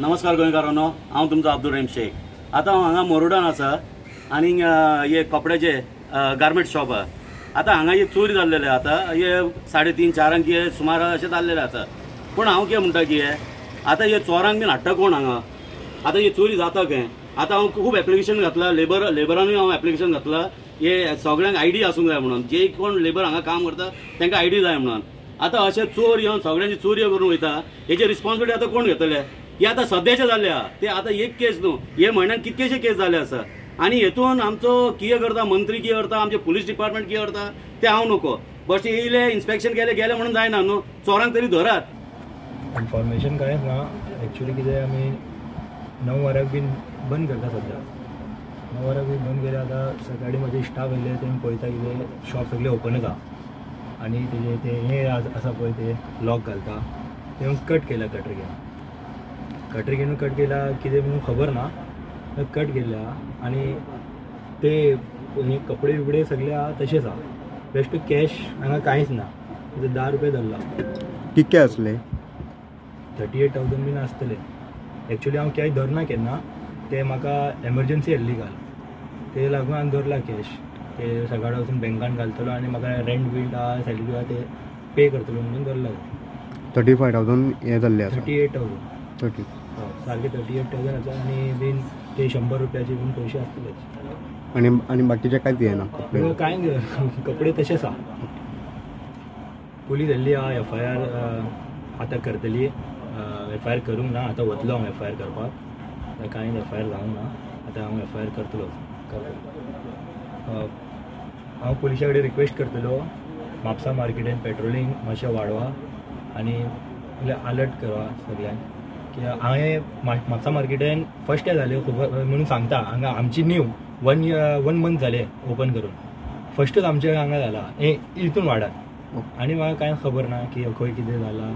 नमस्कार गोंयकारांनो, हांव तुमचो अब्दुल रहीम शेख। आतां हांव हांगा मोरुडान आसा आनी हे कपड्याचे गार्मेंट शॉप आहा। आतां हांगा एक चोरी जाल्लेले आतां हे 3:30-4 हे सुमार अशें जाल्लेलें आसा। पूण हांव कितें म्हणटा की आतां हे चोरांक बीन हाडटा कोण हांगा? आतां ही चोरी जाता खंय? आतां हांव खूब एप्लिकेशन घातलां, लेबरानूय हांव एप्लिकेशन घातलां, हे सगळ्यांक आयडी आसूंक जाय म्हणून, जे कोण लेबर हांगा काम करता तांकां आयडी जाय म्हणून। आतां अशें चोर येवन सगळ्यांची चोरयो करून वयता, हेची रिस्पॉन्सिबिलिटी आतां कोण घेतले? हे आतां सद्याचे जाल्ले आहा, ते आतां एक केस न्हू, हे म्हयन्यान कितकेशे केस जाल्ले आसा। आनी हेतून आमचो कितें करता मंत्री, कितें करता आमचे पुलीस डिपार्टमेंट, कितें करता ते हांव नको। बस येयले इन्स्पेक्शन केले गेले म्हणून जायना न्हू, चोरांक तरी धरात। इन्फॉर्मेशन कांयच ना एक्चुअली। कितें आमी 9 वरांक बीन बंद करता सद्या, 9 वरांक बीन बंद केले। आतां सकाळीं म्हजे स्टाफ येयले, तेमी पळयता कितें शॉप सगळें ओपनच आहा आनी तेजे ते हे आसा पळय ते लॉक घालता, ते कट केला कटर घेवन, कटर घेवन कट केला कितें म्हणून खबर ना, कट केल्या आनी ते हे कपडे बिपडे सगळे आहा तशेंच आहा। बेश्ट कॅश हांगा कांयच ना, 10 रुपये धरला। कितके आसले? 38,000 बीन आसतले। एक्चुअली हांव कॅश धरना केन्ना, ते म्हाका एमर्जन्सी येयल्ली काल, ते लागून हांवें धरला कॅश। ते सकाळी वचून बँकान घालतलो आनी म्हाका रेंट बील आहा, सॅलरी आहा ते पे करतलो म्हणून धरला। 35,000 हे जाल्ले आसा? 38,000। 30 सारके 38,000 आसा आनी बीन ते 100 रुपयाचे बीन पयशे आसतले। आनी आनी बाकीचे कांयच येना? कांय कपडे तशेच आहा। पुलीस येयल्ली आहा, एफ I R आतां करतली, एफ I R करूंक ना, आतां वतलो हांव एफ I R करपाक, कांय एफ I R जावंक ना, आतां हांव एफ I R करतलो। हांव पुलिसा कडेन रिक्वेस्ट करतलो म्हापसा मार्केटीन पेट्रोलिंग मातशें वाडवा आनी अलर्ट करा सगळ्यांक की हांवें म्हापसा मार्केटीन फर्स्ट टायम जालें खबर म्हणून सांगता। हांगा आमची न्यू वन मंथ जालें ओपन करून, फर्स्टच आमचे हांगा जाला हितून वाडात आनी म्हाका कांय खबर ना की खंय कितें जालां।